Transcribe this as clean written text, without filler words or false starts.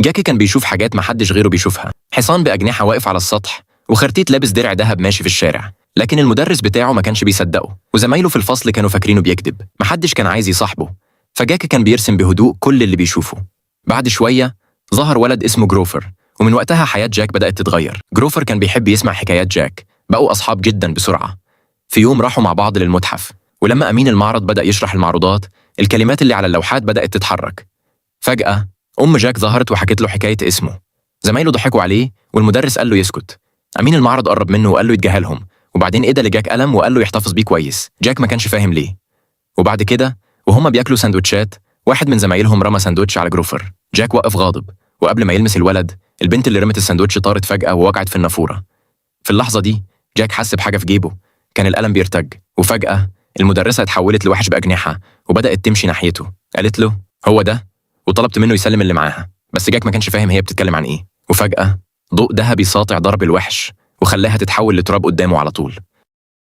جاك كان بيشوف حاجات محدش غيره بيشوفها، حصان بأجنحة واقف على السطح، وخرتيت لابس درع ذهب ماشي في الشارع. لكن المدرس بتاعه ما كانش بيصدقه، وزمايله في الفصل كانوا فاكرينه بيكذب. محدش كان عايز يصاحبه. فجاك كان بيرسم بهدوء كل اللي بيشوفه. بعد شوية ظهر ولد اسمه جروفر، ومن وقتها حياة جاك بدأت تتغير. جروفر كان بيحب يسمع حكايات جاك، بقوا أصحاب جدا بسرعة. في يوم راحوا مع بعض للمتحف، ولما أمين المعرض بدأ يشرح المعروضات، الكلمات اللي على اللوحات بدأت تتحرك. فجأة أم جاك ظهرت وحكت له حكاية اسمه. زمايله ضحكوا عليه والمدرس قال له يسكت. أمين المعرض قرب منه وقال له يتجاهلهم، وبعدين ادى لجاك قلم وقال له يحتفظ بيه كويس. جاك ما كانش فاهم ليه. وبعد كده وهما بياكلوا سندوتشات، واحد من زمايلهم رمى سندوتش على جروفر. جاك وقف غاضب، وقبل ما يلمس الولد، البنت اللي رمت السندوتش طارت فجأة ووقعت في النافورة. في اللحظة دي جاك حس بحاجة في جيبه، كان القلم بيرتج. وفجأة المدرسة اتحولت لوحش بأجنحة وبدأت تمشي ناحيته. قالت له هو ده، وطلبت منه يسلم اللي معاها، بس جاك ما كانش فاهم هي بتتكلم عن ايه. وفجأة ضوء ذهبي ساطع ضرب الوحش وخلاها تتحول لتراب قدامه على طول.